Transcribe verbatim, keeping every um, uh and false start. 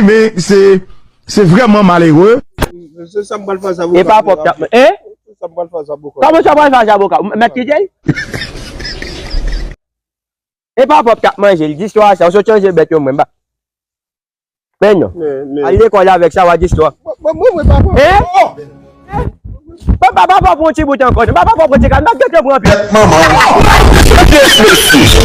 ri, men se, se vrèman malere. Se sa m pral fè a zaboka. E pa pòp k ap, hein? Se sa m pral fè a zaboka. Kòman sa pral fè a zaboka? Mèt kite l? E pa pòp k ap manje l, di istwa sa, ou sot chanje bèt yo mwen, ba. Men non. Al lekòl avèk sa, w a di istwa. Mwen, mwen, mwen pa pòp. Hein? Papa, papa, pran ti bout ankò. Papa, papa, pran ti kal. M ap gentan pran pil. Manman. Yes, mesye.